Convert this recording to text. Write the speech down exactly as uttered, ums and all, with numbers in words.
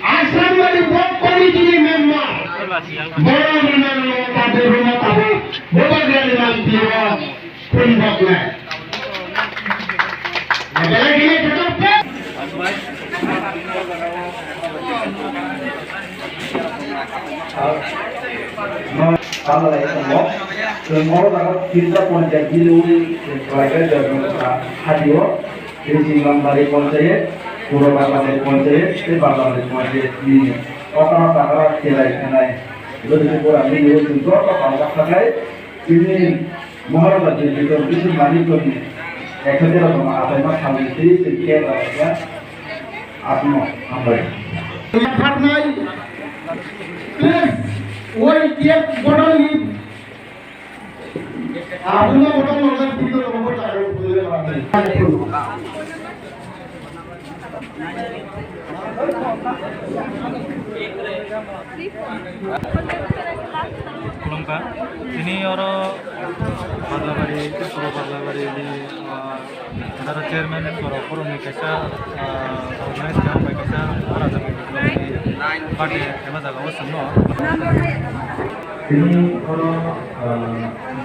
Asramani block committee ni member, borok rwnang lo tabuk rwma tabuk, bubagrani mang tiro, phone boknai. Belai gini tutup pe. No, tamo lai tamo. Chwng oro jaga Tirta Ponchayat Bilwi, Khlaikha Jagannatha Hatio. Tei chini Lamdari Ponchayat, Puro Barlari Ponchayat, tei Barlari Ponchayat ni okra takra khelai khenai. Jodi se pura mili o chwng joto palka sakai, chini Maharaja Jyotiram Kishore Manikya ni ekhatere rokma achaima salni tei chwng khe rokya asmo hambai. Kharnai, please, wait, yet, bodol ni Khulumkha. Tini oro Barlabari, Puro Barlabari ni, ah, Aro chairman borok borokni kaisa, ah, organize khe bai kaisa ora jaga ni birthday khaima jaga o chwngno. Tini oro, ah,